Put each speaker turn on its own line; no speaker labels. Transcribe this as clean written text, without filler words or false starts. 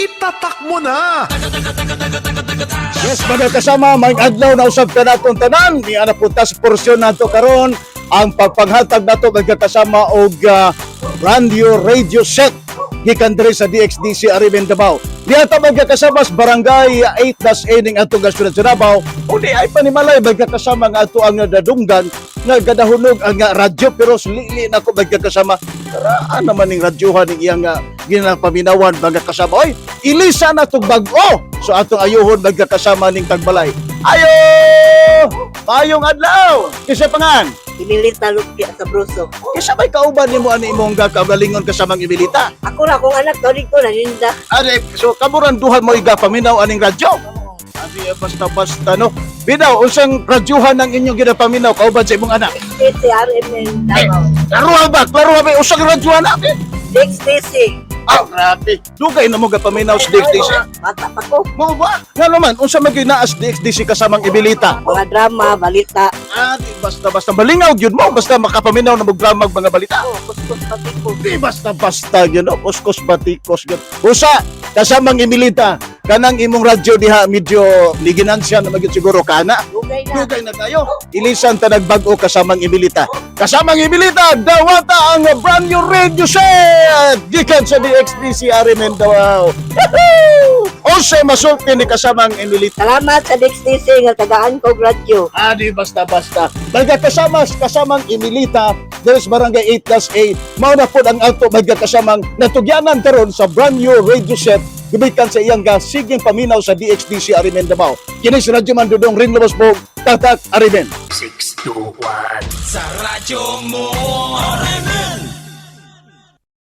Itatak mo na!
Yes, mga kasama, may adlaw na usab ka natong tanan. Ni ana punta sa porsyon nato karon ang pagpanghatag nato magkakasama og brand new radio set gikan diri sa DXDC Ariben Davao. Diha ta magkakasama sa Barangay 8-A ning atong syudad sa Davao. Uni ay panimalay, magkakasama nga ato ang nadunggan nga gadahunog ang radyo, pero lili na ko, magkakasama. Karaan naman ning radyohan ning iyang ginapaminawan, mga kasama. Oy, ilisa na tong bag-o. So atong ayuhon, magkakasama, ning tagbalay. Ayo! Mayong adlaw! Kinsa pangan?
Emilita Lupia sa Bruso.
Kinsa may kauban nimo ani imong kagalingon, kasamang Emilita?
Ako ra akong anak to dito naninda.
Are, so kamuran duha mo igapaminaw aning radyo? Adi basta-basta, no. Binaw, unsang radyohan ang inyong ginapaminaw kauban sa imong anak?
XTC RMN Davao.
Klaruha ba? Klaruha ba? Unsang radyohan na?
XTC.
Ah, grabe. Dugay na mo gapaminaw sa DXDC.
Bata pa ko.
Mo ba? Nga naman, unsa man gyud naa sa DXDC, kasamang Emilita?
Mga drama, balita.
Ah, di basta-basta malingaw gyud mo basta makapaminaw na mo drama, mga balita.
Oh, kuskus pati ko.
Di basta-basta gyud, no, kuskus batikos gyud. Usa, kasamang Emilita, kanang imong radyo diha medyo niginansya na magyud siguro kana.
Dugay na.
Dugay na kayo. Ilisan ta nagbag-o, kasamang Emilita. Kasamang Emilita, dawata ang brand new radio set gikan sa DXDC Arimen Davao. Woohoo! Unsay masulti ni kasamang Emilita?
Salamat sa DXTC nga tagaan ko radyo.
Adi basta-basta. Magkakasama kasamang Emilita diri sa Barangay 8-A. Mao na pod ang ato magkakasamang natugyanan karon sa brand new radio set gumikan sa iyang gasiging paminaw sa DXDC Arimen Davao. Kini si Radyo Man Dudong Rin Bog, Tatak Arimen.
6, 2, 1.
Sa radyo mo, RMN.